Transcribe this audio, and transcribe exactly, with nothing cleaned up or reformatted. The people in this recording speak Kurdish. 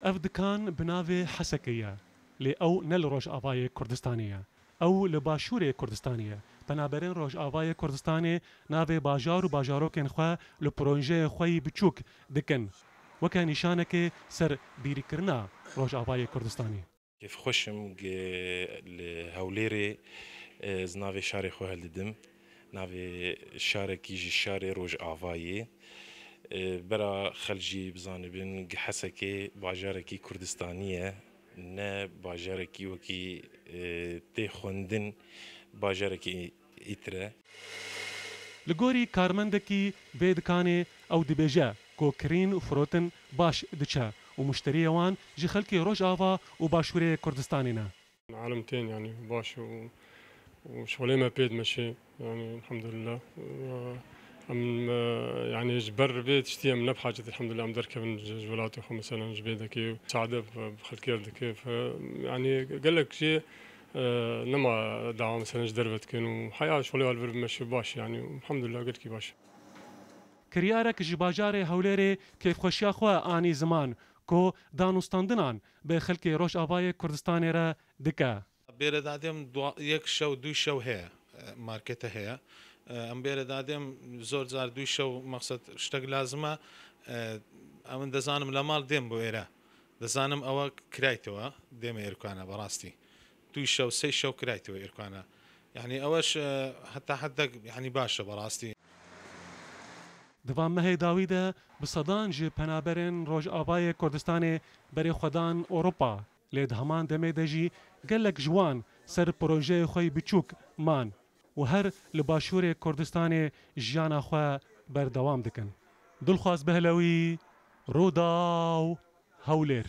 Ev dikan bi navê Hesekê ye, lê ew ne li Rojavayê Kurdistanê ye. Ew li Başûrê Kurdistanê ye. Penaberên Rojavayê Kurdistanê navê bajar û bajarokên xwe li projeyê xwe yî biçûk dikin, weke nîşanekê ser bîrîkirina Rojavayê Kurdistanê. Kêfxweş im ge li Hewlêrê, e, ez navê şarê xwe hildidim. Navê şarekî ji şarê Rojavayê. E, bera xelk jî bizanibin ge Hesekê bajarekî Kurdistanî ye, ne bajarekî wekî, e, tê xwendin bajarekî îtir e. Li gorî karmendekî vê dikanê, ew dibêje ku kirîn û firotin baş diçe û muşteriyê wan ji xelkê Rojava û Başûrê Kurdistanê ne. Alem tên, yanî, baş û, û şolê me pê dimeşê, yanî, elhamdülillah. Em, e, yanî, ji ber vê tiştî em ne bi hacet, elhamdülillah, em derkevin ji, ji welatê xwe, meselen, ji vê dekê sade bi, bi xelkê re dike. Fe-, yanî, gelek jê, e, nema dawa, meselen, ji derve dikin û heya şolê wan li vir bimeşê baş, yanî, elhamdülillah, gelkî baş. Kiryarek ji bajarê Hewlêrê kêfxweşiya xwe anî ziman ku danûstandinan bi xelkê Rojavayê Kurdistanê re dike. Bêre dadêm dua-, yek şew, du şew heye, e, markete heye. E, em bêre dadêm zor car du şew, mexsed ştek lazim e. E, em dizanim le mal dêm bu êre. Dizanim ewa kiraytewa dêm êrkana, berastî. Du şew, sê şew kiraytewa êrkana. Yani eweş, e, heta heddek, yani baş e, berastî. Di van mehê dawî de bi sedan ji penaberên Rojavayê Kurdistanê berê xwe dan Ewropa, lê di heman demê de jî gelek ji wan ser projeyê xwe yî biçûk man û her li Başûrê Kurdistanê jiyana xwe berdewam dikin. Dilxwaz Behlewî, Rûdaw, Hewlêr.